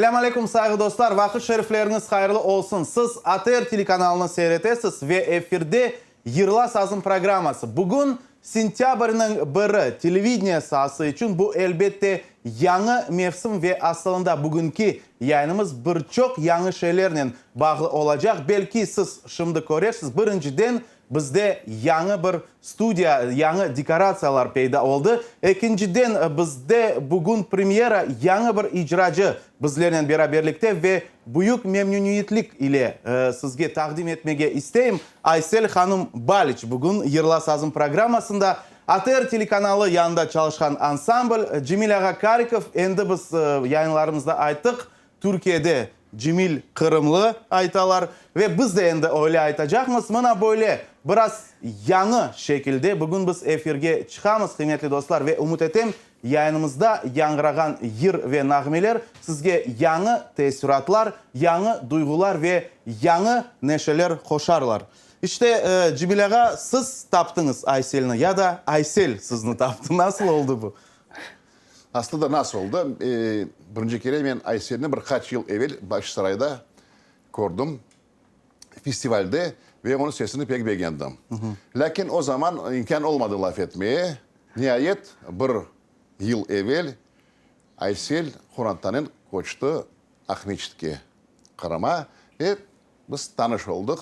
Selâm aleyküm, sayğı dostlar! Vaqıt şerifleriñiz hayırlı olsun! Siz ATR telekanalını seyir etesiz ve efirde Yırla sazım programması. Bugün sentâbrniñ biri, televideniye saası içün bu, elbette, yañı mevsim ve asılında bugünki yayınımız bir çoq yañı şeylernen bağlı olacaq. Belki siz şimdi körersiz, birinciden, Bizde yañı bir studiya, yañı dekoratsiyalar peyda oldı. Ekinciden, bizde bugün premyera, yañı bir icracı bizlernen beraberlikte ve büyük memnüniyetlik ile sizge taqdim etmege isteyim, Aysel hanım Baliç bugün Yırla sazım programmasında ATR telekanalı yanında çalışqan ansambl, Cemil ağa Karikov, endi biz yayınlarımızda ayttıq, Türkiyede Cemil Qırımlı aytalar ve biz de endi öyle aytacaqmız. Mına böyle biraz yañı şekilde bugün biz efirge çıqamız, qıymetli dostlar, ve ümüt etem, yayınımızda yañğırağan yır ve nağmeler sizge yañı teessüratlar, yañı duyğular ve yañı neşeler qoşarlar. İşte, Cemil ağa, siz taptıñız Ayselni ya da Aysel sizni taptı? Nasıl oldı bu? Aslı da nasıl oldı? Birinci kere men Ayselni bir qaç yıl evel Bağçasarayda kördim, festivalde ve onıñ sesini pek begendim. Lâkin o zaman imkân olmadı laf etmeye. Niayet, bir yıl evel Aysel qorantanen köçti Aqmeçitke, Qırıma ve biz tanış oldıq.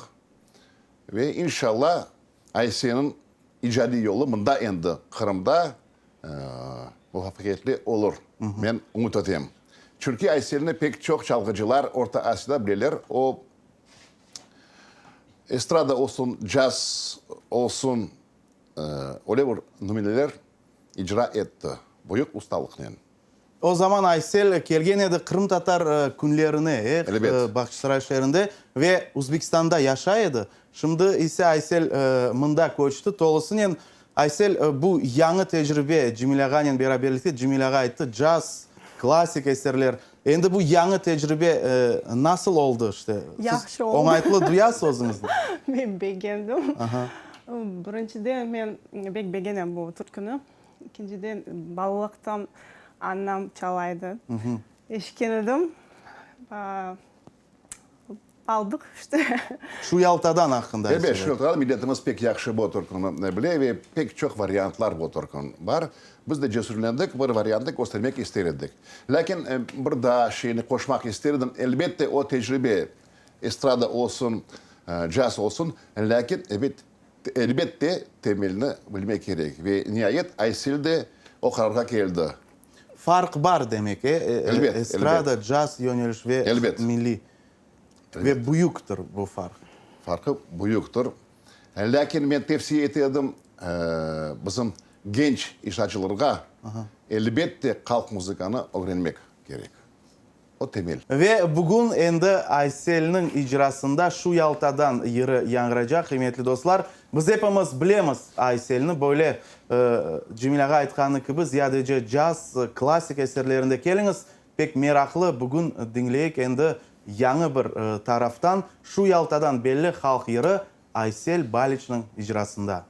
Ve inşalla Ayselniñ icadiy yolu mında endi, Qırımda muvafaqiyetli olur, men ümüt etem. Çünki Ayselni pek çoq çalğıcılar Orta Asiyada bileler. O, estrada olsun, caz olsun, öyle bir nümüneler icra etti büyük ustalıqnen. O zaman Aysel kelgen edi qırımtatar künlerine, e, Bağçasaray şeerinde ve Uzbekistanda yaşay edi. Şimdi ise Aysel mında köçti tolusınen. Aysel, bu yañı tecribe Cemil ağanen beraberlikte, Cemil ağa ayttı, caz, klassik eserler. Endi bu yañı tecribe nasıl oldı işte? Yahşı oldı. Siz oñaytlı duyasız özüñizni? Men begendim. Birinciden, men bek begenem bu türküni. Ekinciden, balalıqtan anam çala edi. Eşitken edim. Aldıq işte. Şu Yaltadan aqqında aytsa. Ebet, şu Yaltadan milletimiz pek yahşı bu türküni bile ve pek çoq variantlar bu türkün bar. Biz de cesürlendik, bir variantnı köstermek ister edik. Lâkin bir daa şeyni qoşmaq ister edim, elbette, o tecribe, estrada olsun, caz olsun, lâkin, ebet, Elbette, temelni bilmek kerek. Ve niayet Aysel de o qararğa keldi. Farq bar demek, e? Elbet, Estrada, caz yöneliş ve Elbet. milliy. Ve büyüktir bu farq. Farqı büyüktir. Lâkin men tevsiye ete edim, bizim genç icracılarğa, elbette, halq muzıkanı ögrenmek kerek. O temel. Ve bugün endi Ayselniñ icrasında Şu Yaltadan yırı yañğıracaq, qıymetli dostlar. Biz epimiz bilemiz Ayselni, böyle Cemil ağa aytqanı kibi, ziyadece caz, klassik eserlerinde. Keliñiz, pek meraqlı, bugün diñleyik endi yañı bir taraftan, Şu Yaltadan belli halq yırı Aysel Baliçniñ icrasında.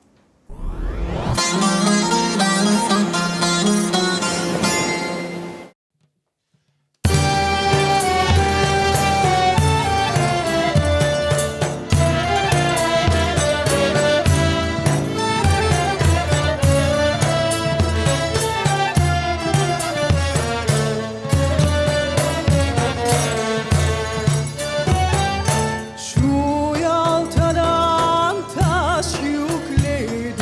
Şu Yaltadan taş yükledim.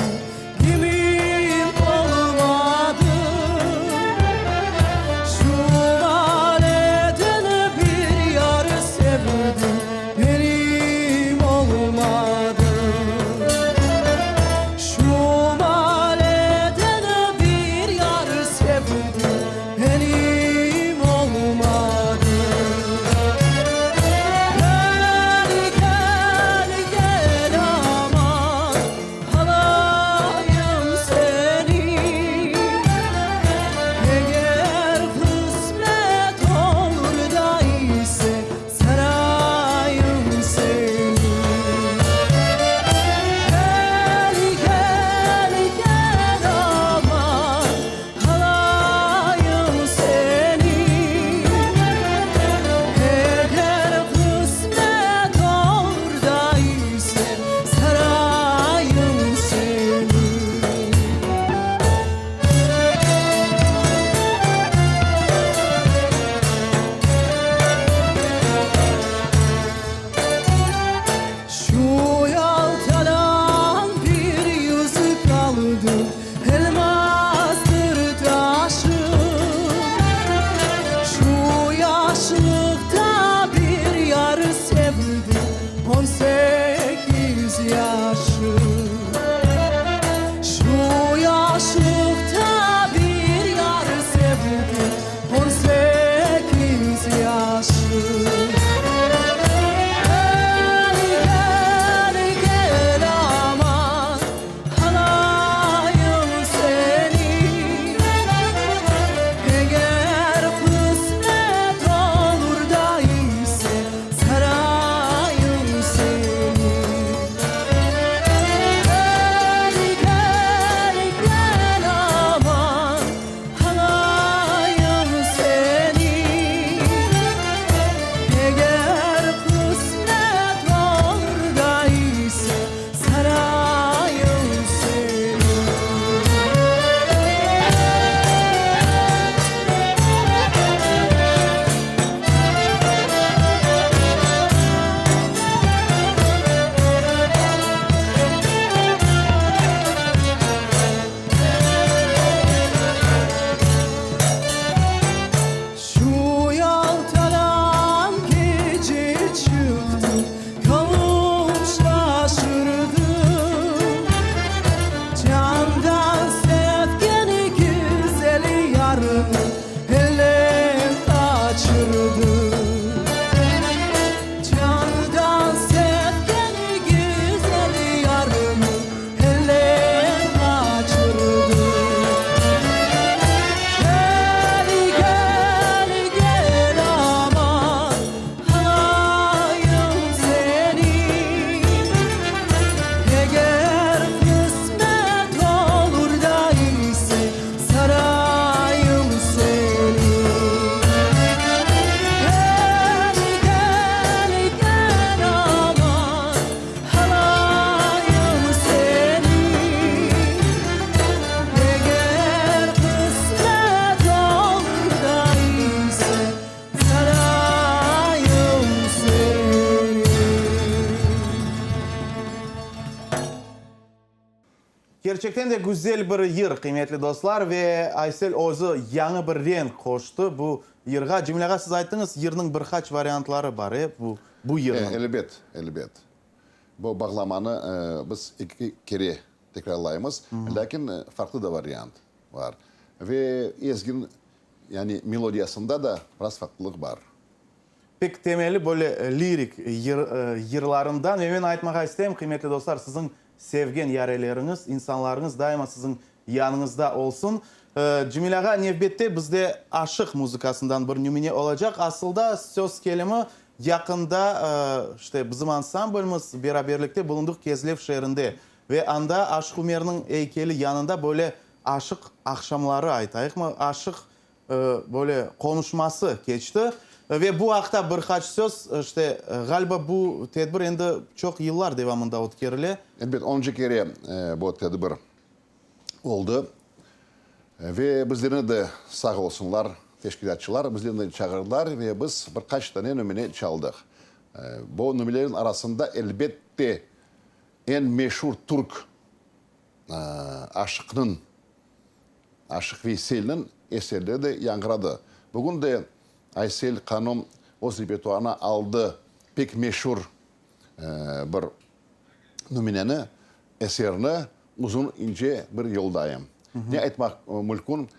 Kerçekten de güzel bir yır, qıymetli dostlar, ve Aysel özü yañı bir renk qoştı bu yırğa. Cemil ağa, siz ayttıñız, yırnıñ bir qaç variantları bar, e, bu bu yırnıñ. Elbet, elbet. Bu bağlamanı biz eki kere tekrarlaymız, lâkin farqlı da variant bar. Ve ezgin, yani melodiyasında da biraz farqlılıq bar. Pek temeli böyle lirik yır, yırlarından. Ve men aytmağa isteyim, qıymetli dostlar, siziñ sevgen yareleriñiz, insanlarıñız daima siziñ yanıñızda olsun. Cemil ağa, nevbette bizde aşıq muzıkasından bir nümüne olacaq. Asılda, söz kelimi, yaqında, işte, bizim ansamblimiz beraberlikte bulundıq Kezlev şeerinde. Ve anda Aşıq Umerniñ eykeli yanında böyle aşıq aqşamları aytayıqmı, aşıq Böyle qonuşması keçti. Ve bu aqta bir qaç söz, işte, ğaliba bu tedbir endi çoq yıllar devamında ötkerile. Elbet, onuncı kere bu tedbir oldı. Ve bizlerni de, sağ olsunlar, teşkilâtçılar bizlerni çağırdılar ve biz bir qaç tane nümüne çaldıq. Bu nümünelerin arasında, elbette, eñ meşur türk aşıqnıñ, Aşıq Veyselniñ eserleri de yañğıradı. Bugün de Aysel hanım öz repertuarına aldı pek meşur bir nümüneni, eserni, Uzun ince bir yoldayım. Ne aytmaq mülkün,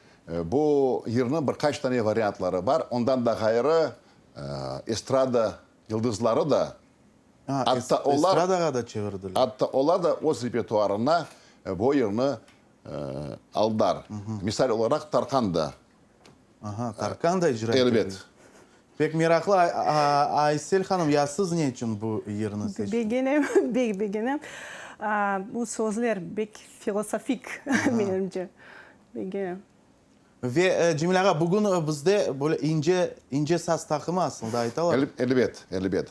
bu yırnıñ bir qaç tane variantları bar. Ondan da ğayrı, estrada yıldızları da, atta olar, Estradağa da çevirdiler. Atta olar da öz repertuarına bu yırnı Aldar. Misal olaraq Tarkan da. Aha, Tarkan da icra ete. Elbet. Pek meraqlı. Aysel hanım, ya siz ne içün bu yırnı seçtiñiz? Begenem, bek begenem. Bu sözler bek filosofik, menimce. Begenem. Ve, Cemil ağa, bugün bizde böyle ince, ince saz taqımı aslında aytalar. Elbet, elbet.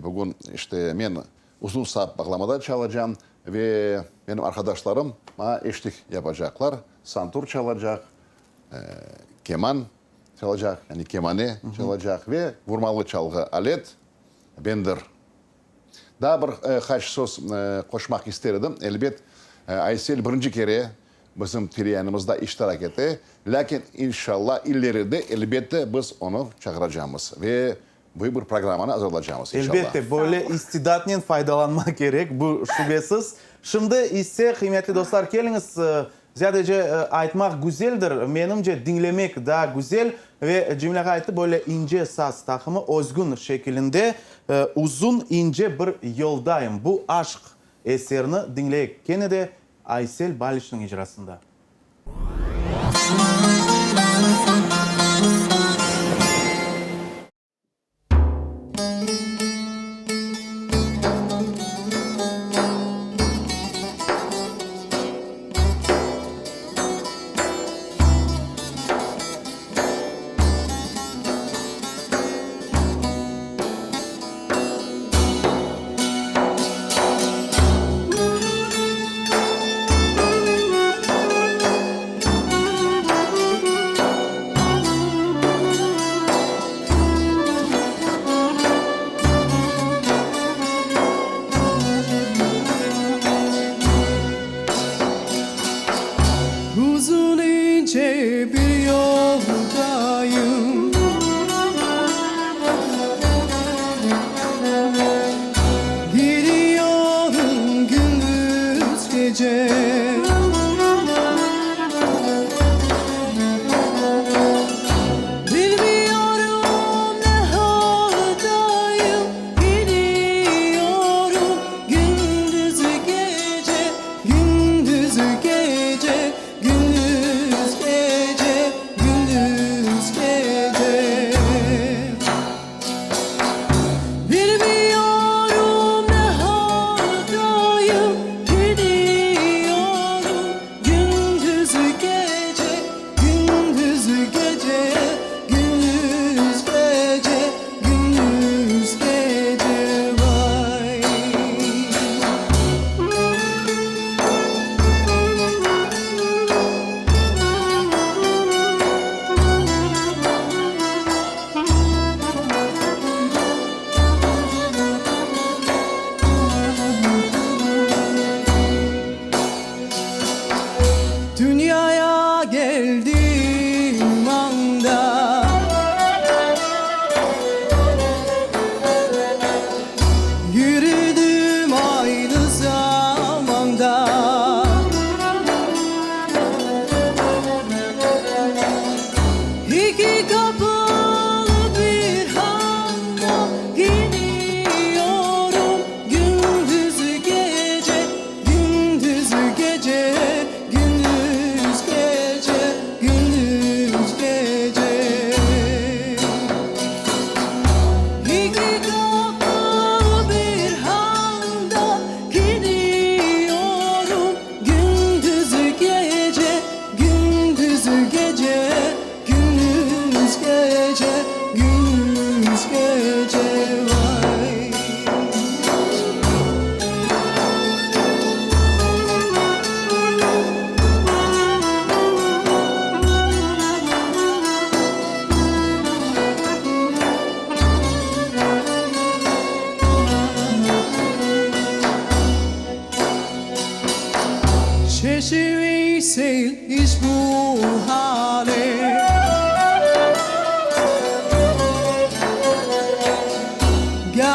Bugün, işte, men Uzun sap bağlamada çalacam ve menim arqadaşlarım maña eşlik yapacaqlar, santur çalacaq, keman çalacaq, yani kemane çalacaq ve vurmalı çalğı alet, bendir. Daa bir qaç söz qoşmaq ister edim. Elbet, Aysel birinci kere bizim teleyanımızda iştirak ete, lâkin, inşalla, ileride, elbette, biz onı çağıracamız ve Büyük bir programmanı azırlacamız, inşallah. Elbette, böyle istidatnen faydalanmaq kerek, bu şübesiz. Şimdi ise, qıymetli dostlar, keliñiz, ziyadece aytmaq güzeldir, menimce, diñlemek daa güzel. Ve Cemil ağa ayttı, böyle ince saz taqımı özgün şekilinde Uzun ince bir yoldayım, bu aşq eserini diñleyik kene de Aysel Baliçniñ icrasında.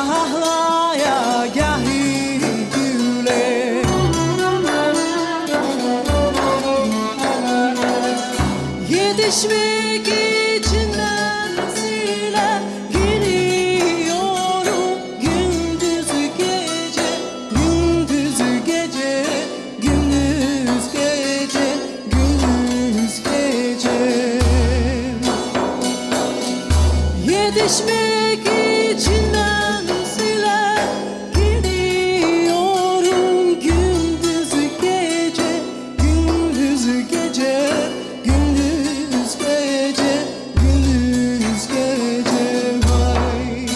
Gah ağlaya, gahi güle. Yetişmek içün menzile Gidiyorum gündüz gece, gündüz gece, gündüz gece, gündüz gece. Yetişmek içün menzile Gidiyorum gündüz gece, gündüz gece, gündüz gece, gündüz gece vay.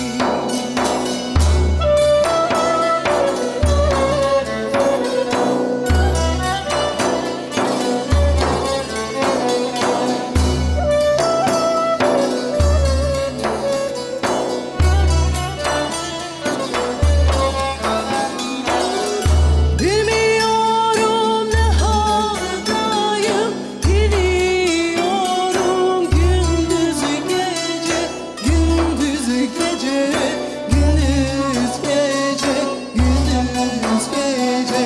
Bilmiyorum ne haldayım, gidiyorum gündüz gece, gündüz gece, gündüz gece, gündüz gece.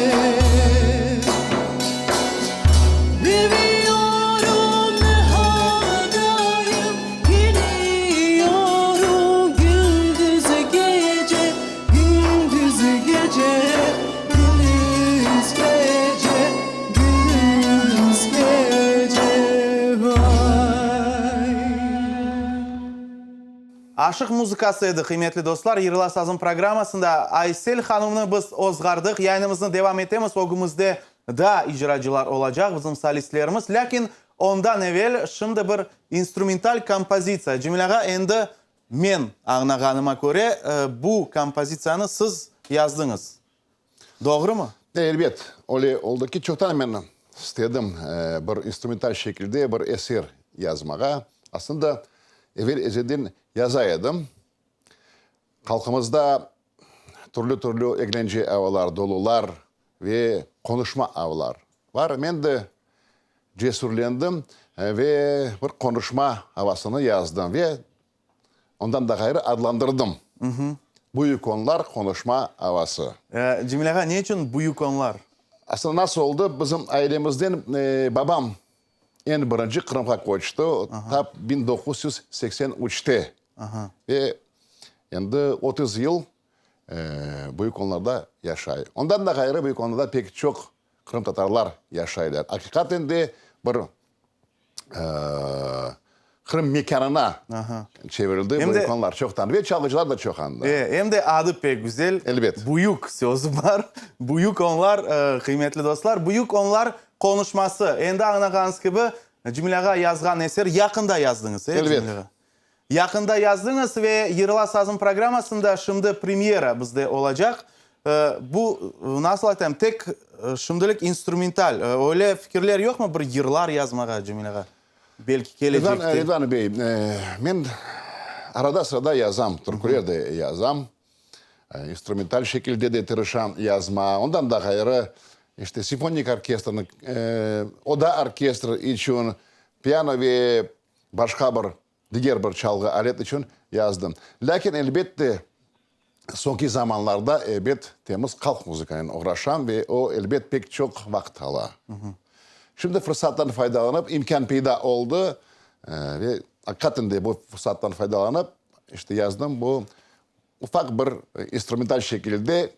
Bilmiyorum ne haldayım, gidiyorum gündüz gece, gündüz gece, gündüz gece, gündüz gece vay. Aşıq muzıkası edi, qıymetli dostlar, Yırla sazım programmasında Aysel hanımnı biz ozğardıq. Yayınımıznı devam etemiz. Ögümizde daa icracılar olacaq, bizim solistlerimiz. Lâkin ondan evel şimdi bir instrumental kompozitsiya. Cemil ağa, endi men añlağanıma köre, bu kompozitsiyanı siz yazdıñız. Doğrumı? Elbet, öyle oldı ki, çoqtan men istedim bir instrumental şekilde bir eser yazmağa. Aslında, evel ezelden yaza edim. Halqımızda türlü-türlü eglence avalar, dolular ve qonuşma avalar bar. Men de cesürlendim ve bir qonuşma avasını yazdım ve ondan da ğayrı adlandırdım, Büyük onlar qonuşma avası. Cemil ağa, ne içün Büyük onlar? Aslında nasıl oldı, bizim ailemizden babam eñ birinci Qırımğa köçti, tap 1983-te. Ve endi 30 yıl Büyük Onlarda yaşay. Ondan da ğayrı Büyük Onlarda pek çoq qırımtatarlar yaşaylar. Aqiqaten de bir Qırım mekânına çevirildi Büyük Onlar çoqtan. Ve çalğıcılar da çoq anda. Em de adı pek güzel. Elbet. Büyük sözü bar. Büyük Onlar, qıymetli dostlar, Büyük Onlar qonuşması. Endi añlağanıñız kibi, Cemil ağa yazğan eser yaqında yazdıñız, e, Elbet. Cemil ağa? Yaqında yazdıñız ve Yırla sazım programmasında şimdi premyera bizde olacaq. Bu, nasıl aytayım, tek şimdilik instrumental. Öyle fikirler yoqmı bir yırlar yazmağa, Cemil ağa? Belki kelecekte. Ridvan bey, men arada-sırada yazam, türküler de yazam. İnstrumental şekilde de tırışam yazmağa. Ondan da ğayrı, işte, simfonik orkestrniñ, oda orkestri içün, piano ve başqa bir, diger bir çalğı alet içün yazdım. Lâkin, elbette, soñki zamanlarda, ebet, temiz halq muzıkanen oğraşam ve o, elbet, pek çoq vaqıt ala. Şimdi fırsattan faydalanıp, imkân peyda oldı ve aqiqaten de bu fırsattan faydalanıp, işte, yazdım bu ufaq bir instrumental şekilde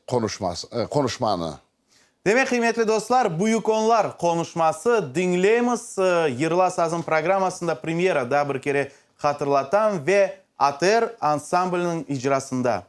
qonuşmanı. Demek, qıymetli dostlar, Büyük Onlar qonuşması diñleymiz. Yırla sazım programmasında premyera, daa bir kere hatırlatam, ve ATR ansambliniñ icrasında.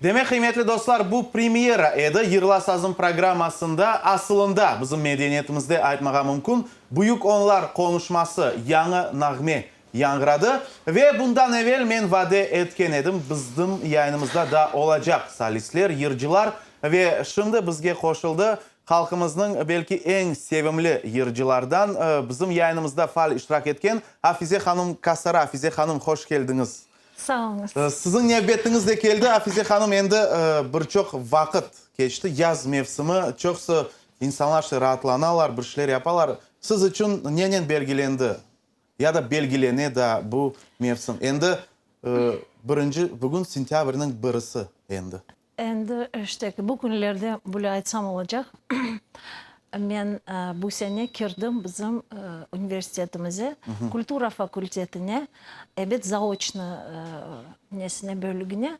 Demek, qıymetli dostlar, bu premyera edi. Yırla sazım programmasında, asılında, bizim medeniyetimizde aytmağa mümkün, Büyük onlar qonuşması, yañı nağme yañğıradı. Ve bundan evel men vade etken edim, bizim yayınımızda da olacaq solistler, yırcılar. Ve şimdi bizge qoşuldı halqımıznıñ belki eñ sevimli yırcılardan, bizim yayınımızda faal iştirak etken Afize hanım Kasara. Afize hanım, hoş keldiñiz. Sağ oluñız. Siziñ nevbetiñiz de keldi, Afize hanım, endi bir çoq vaqıt keçti, yaz mevsimi, çoqusı insanlar işte raatlanalar, bir şeyler yapalar. Siz içün nenen belgilendi ya da belgilene daa bu mevsim? Endi birinci, bugün sentâbrniñ birisi endi. Endi işte bu künlerde böyle aytsam olacaq, men bu sene kirdim bizim universitetimize, kultura fakultetine, ebet, zaoçno nesine, bölügine.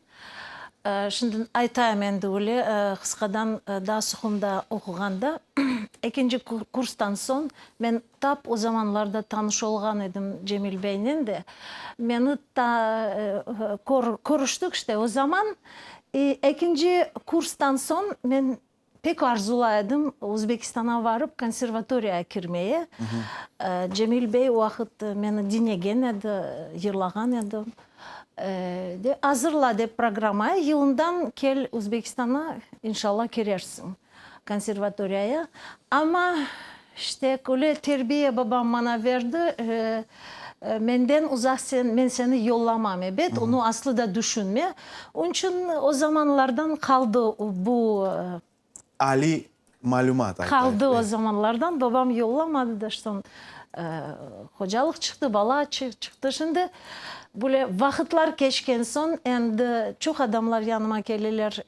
Şimdi aytayım endi öyle qısqadan, daa Suhumda oquğanda, ekinci kurstan soñ men Tap o zamanlarda tanış olğan edim Cemil beynen de. Meni ta körüştik işte o zaman. İ ekinci kurstan soñ men pek arzulay edim Özbekistana varıp konservatoriyağa kirmeye. Cemil bey o vaqıt meni diñlegen edi, yırlağan edi. De azırla dep programmayı, yılından kel Özbekistana, inşallah kirersiñ. Konservatoriyaya. Amma, işte, öyle terbiye babam maña berdi, menden uzaq sen, men seni yollamam, ebet, onı aslı da düşünme. Onıñ içün o zamanlardan qaldı bu. Aliy malümat aytayıq. Qaldı o zamanlardan, babam yollamadı da, şton hocalıq çıqtı, bala çıqtı. Şimdi böyle vaqıtlar keçken soñ, endi çoq adamlar yanıma keleler,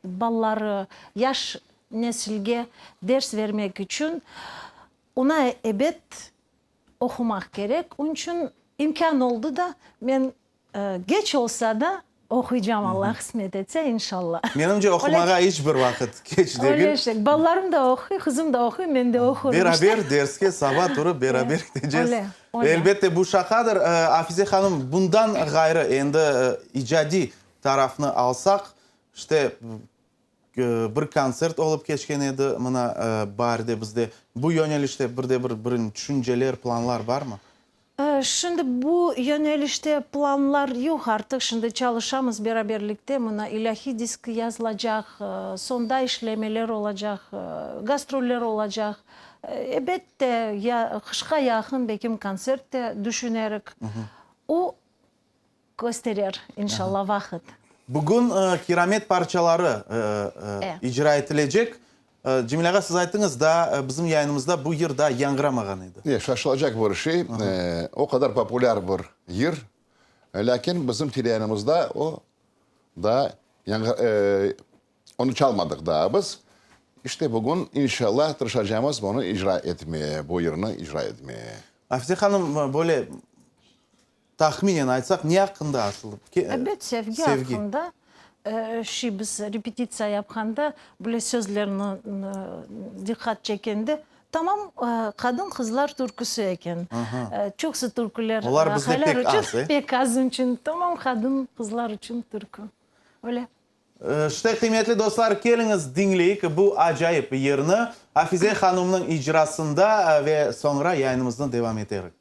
balaları Yaş nesilge ders vermek içün ona ebet oqumaq kerek. Onıñ içün imkân oldı da, men geç olsa da oquycam, Alla qısmet etse, inşalla. Menimce, oqumağa iç bir vaqıt keç degil. Öyle şey. Balalarım da oquy, qızım da oquy, men de oqurım. Beraber derske saba turıp beraber gideceğiz. Öyle, öyle. Elbette, bu şaqadır. Afize hanım, bundan ğayrı endi icadiy tarafnı alsaq, işte, Bir kontsert olıp keçken edi mına baarde bizde. Bu yönelişte bir de bir bir tüşünceler, planlar barmı? Şimdi bu yönelişte planlar yoq artıq. Şimdi çalışamız beraberlikte. Mına ilâhiy disk yazılacaq, soñda işlemeler olacaq, gastroller olacaq. Ebette, ya qışqa yaqın belkim kontsert de düşünerik. O Kösterer, inşalla, vaqıt. Bugün kiramet parçaları icra etilecek. Cemil ağa, siz ayttıñız, daa bizim yayınımızda bu yır daa yañğıramağan edi. E, şaşılacaq bir şey, o qadar populâr bir yır, lâkin bizim teleyayınımızda o daa onı çalmadıq daa biz. İşte bugün, inşalla, tırışacamız bunı icra etmeye, bu yırnı icra etmeye. Afize hanım, böyle Tahminen aytsaq, ne aqqında asıl? Ebet, sevgi aqqında. Şi, biz repetitsiya yapqanda, böyle sözlerni diqqat çekende, tamam qadın-qızlar türküsi eken. Çoqusı türküler Olar bizde pek az, e? Pek az, onıñ içün tamam qadın-qızlar içün türkü. Öyle. İşte, qıymetli dostlar, keliñiz diñleyik bu acayip yırnı Afize hanımnıñ icrasında ve soñra yayınımıznı devam eterik.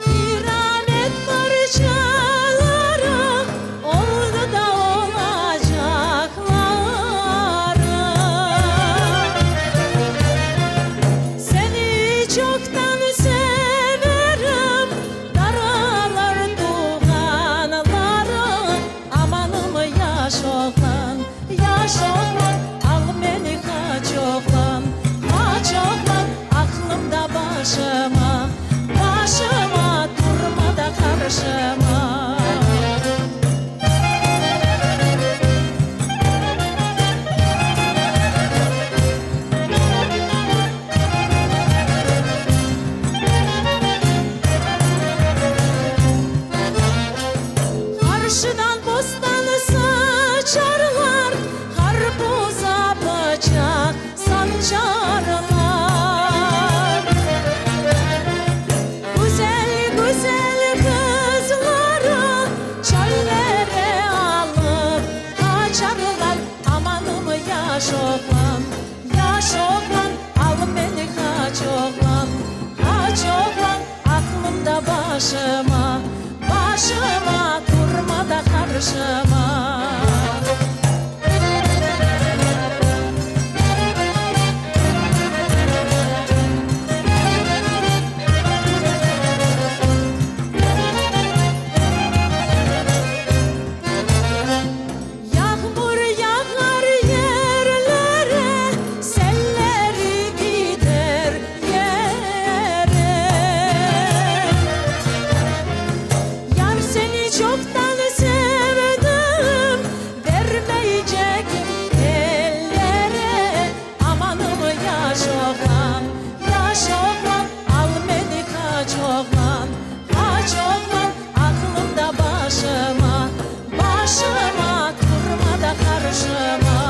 Kiramet parçaları oldı da olacaqları. Seni çoqtan severim, daralar tuvğanlarım. Amanım, yaş oğlan, yaş oğlan, al meni qaç oğlan, qaç oğlan, aqlım da başıma, başıma, turma da qarşıma. qarşıma. Yağmur yağar yerlere, Selleri gider yere. Yar seni çoqtan sevdim, Bermeycegim ellere. Amanım yaş oğlan, yaş oğlan, Al meni qaç oğlan, qaç oğlan, Aqlım da başıma, başıma, Turma da qarşıma.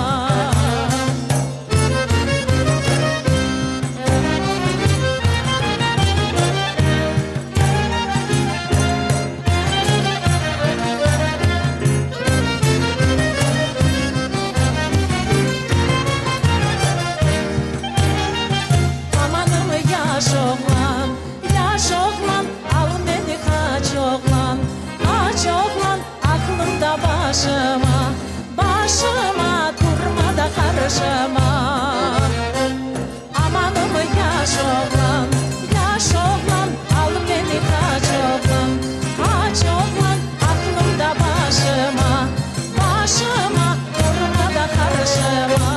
Amanım yaş oğlan, yaş oğlan, Al meni qaç oğlan, qaç oğlan, Aqlım da başıma, başıma, Turma da qarşıma. Amanım yaş oğlan, yaş oğlan, Al meni qaç oğlan, qaç oğlan, Aqlım da başıma, başıma, Turma da qarşıma.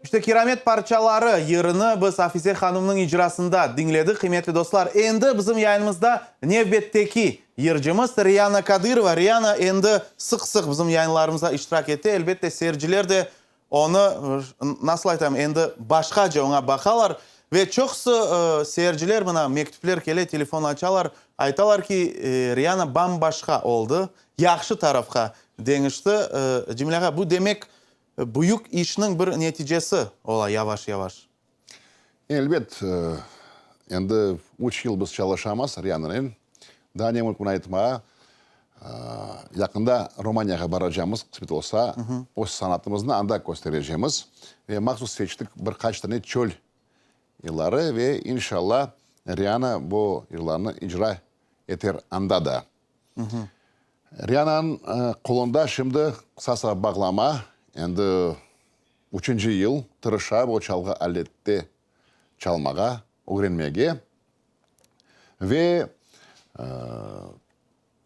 İşte Kiramet parçaları yırını biz Afize hanımnıñ icrasında diñledik, qıymetli dostlar. Endi bizim yayınımızda nevbetteki yırcımız Riana Kadırova. Riana endi sıq-sıq bizim yayınlarımızda iştirak ete. Elbette, seyirciler de onı, nasıl aytam, endi başqaca oña baqalar. Ve çoqusı seyirciler, mına, mektüpler kele, telefon açalar, aytalar ki, Riana bam-başqa oldı, yahşı tarafqa deñişti. Cemil ağa, bu demek, Büyük işniñ bir neticesi ola yavaş-yavaş. Elbet, endi üç yıl biz çalışamız Riananen. Daa ne mümkün aytmağa, yaqında Romaniyağa baracamız, qısmet olsa, öz sanatımıznı anda kösterecemiz. Ve mahsus seçtik bir qaç tane çöl yırları ve inşalla Riana bu yırlarnı icra eter anda da. Riananıñ qolunda şimdi qısasa bağlama, endi üçünci yıl tırışa bu çalğı alette çalmağa, ögrenmege. Ve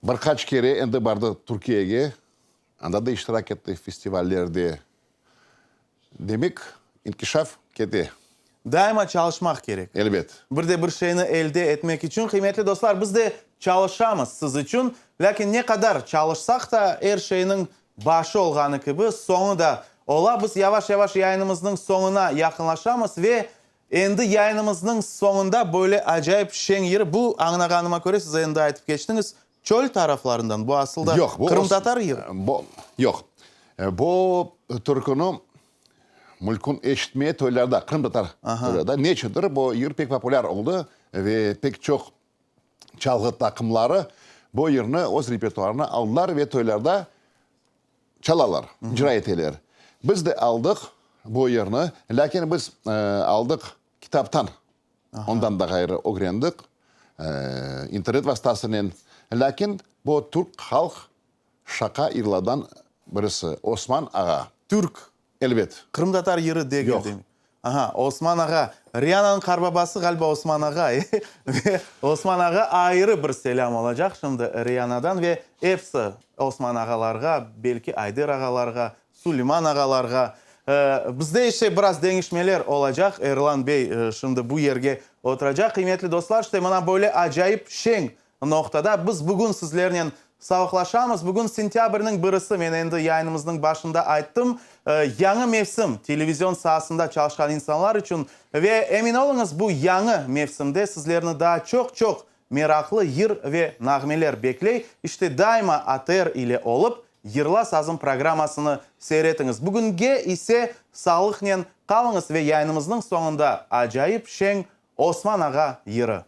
bir qaç kere endi bardı Türkiyege, anda da iştirak etti festivallerde. Demek, inkişaf kete. Daima çalışmaq kerek. Elbet. Bir de bir şeyni elde etmek içün, qıymetli dostlar, biz de çalışamız siz içün. Lâkin ne qadar çalışsaq da, er şeyniñ başı olğanı kibi, soñu da ola. Biz yavaş-yavaş yayınımıznıñ soñuna yaqınlaşamız ve endi yayınımıznıñ soñunda böyle acayip şeñ yır, bu, añlağanıma köre, siz endi aytıp keçtiñiz, Çöl taraflarından, bu asıl da Yoq, bu qırımtatar yırı. Bu, yoq. Bu türküni mülkün eşitmeye toylarda, qırımtatar toylarda, neçündir bu yır pek populâr oldı ve pek çoq çalğı taqımları bu yırnı öz repertuarına aldılar ve toylarda çalalar, icra eteler. Biz de aldıq bu yırnı, lâkin biz aldıq kitaptan Ondan da ğayrı ögrendik internet vastasınen. Lâkin bu türk halq şaqa yırlardan birisi, Osman ağa. Türk? Elbet. Qırımtatar yırı degil, Yoq. demek. Aha, Osman ağa. Riananıñ qarbabası ğaliba Osman ağa, e? Ve Osman ağa ayrı bir selâm olacaq şimdi Rianadan ve episi Osman ağalarğa, belki Ayder ağalarğa, Suleyman ağalarğa. Bizde ise biraz deñişmeler olacaq, Erlan bey şimdi bu yerge oturacaq. Qıymetli dostlar, işte mına böyle acayip şeñ noqtada biz bugün sizlernen sağlıqlaşamız. Bugün sentâbrniñ birisi, men endi yayınımıznıñ başında ayttım, yañı mevsim televizion saasında çalışqan insanlar içün ve emin oluñız, bu yañı mevsimde sizlerni daa çoq-çoq meraqlı yır ve nağmeler bekley. İşte daima ATR ile olıp, Yırla sazım programmasını seyir etiñiz. Bugünge ise sağlıqnen qalıñız ve yayınımıznıñ soñunda acayip şeñ Osman ağa yırı.